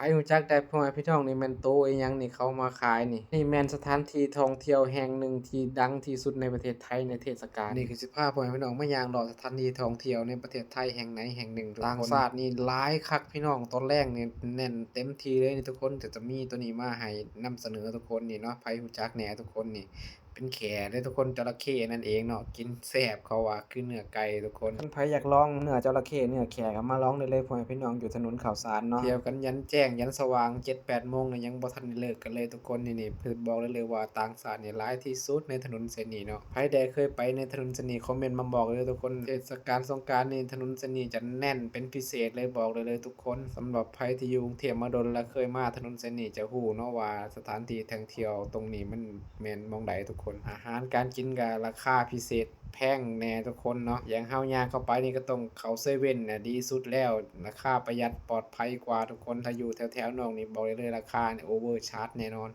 ໃຜຮູ້ຈັກແດ່ ພໍ່ແມ່ພີ່ນ້ອງ ນີ້ແມ່ນໂຕອີ່ຫຍັງນີ້ເຂົາມາຂາຍນີ້? ນີ້ແມ່ນສະຖານທີ່ທ່ອງທ່ຽວແຫ່ງໜຶ່ງທີ່ດັງທີ່ສຸດໃນປະເທດໄທໃນເທດສະການ. ນີ້ກໍຊິພາພໍ່ແມ່ພີ່ນ້ອງມາຍ່າງເລາະສະຖານທີ່ທ່ອງທ່ຽວໃນປະເທດໄທແຫ່ງໃດແຫ່ງໜຶ່ງ. ຕ່າງຊາດນີ້ຫຼາຍຄັກພີ່ນ້ອງ, ຕອນແລງນີ້ແໜ້ນເຕັມທີ່ເລີຍນີ້ທຸກຄົນ. ຈະ ຈະມີໂຕນີ້ມາໃຫ້ນຳສະເໜີທຸກຄົນນີ້ເນາະ. ໃຜຮູ້ຈັກແດ່ທຸກຄົນນີ້ ເປັນແຂ້ເດ້ທຸກຄົນ, ຈະລະເຂ້ນັ້ນເອງເນາະ, ກິນແຊບເຂົາວ່າ ຄືເນື້ອໄກ່ທຸກຄົນ. ຄັນໃຜຢາກລອງເນື້ອຈະລະເຂ້ ເນື້ອແຂ້ ກໍມາລອງໄດ້ເລີຍ ພໍ່ແມ່ພີ່ນ້ອງ ຢູ່ຖະໜົນເຂົ້າສານເນາະ. ທ່ຽວກັນຢັນແຈ້ງ ຢັນສະຫວ່າງ ເຈັດແປດໂມງນີ້ຍັງບໍ່ທັນໄດ້ເລີກກັນເລີຍທຸກຄົນ. ນີ້ ນີ້ ຄືບອກໄດ້ເລີຍວ່າຕ່າງຊາດນີ້ຫຼາຍທີ່ສຸດໃນຖະໜົນເສັ້ນນີ້ເນາະ. ໃຜແດ່ເຄີຍໄປໃນຖະໜົນເສັ້ນນີ້ ຄອມເມັນມາບອກເດີທຸກຄົນ. ເທດສະການສົງການນີ້ ຖະໜົນເສັ້ນນີ້ຈະແໜ້ນເປັນພິເສດເລີຍ, ບອກໄດ້ເລີຍທຸກຄົນ. ສຳລັບໃຜທີ່ຢູ່ກຸງເທບມາດົນ ແລະ ເຄີຍມາຖະໜົນເສັ້ນນີ້ ຈະຮູ້ເນາະວ່າສະຖານທີ່ທ່ອງທ່ຽວຕົງນີ້ມັນ ແມ່ນໝ່ອງໃດທຸກຄົນ. ອາຫານການກິນກໍລາຄາພິເສດແພງແດ່ທຸກຄົນເນາະ. ຢ່າງເຮົາຍ່າງເຂົ້າໄປນີ້ກໍຕ້ອງເຂົ້າເຊເວັ່ນນະ ດີສຸດແລ້ວ, ລາຄາປະຢັດ ປອດໄພກວ່າທຸກຄົນ. ຖ້າຢູ່ແຖວໆນອກນີ້ ບອກໄດ້ເລີຍ ລາຄານີ້ໂອເວີຊາດແນ່ນອນ.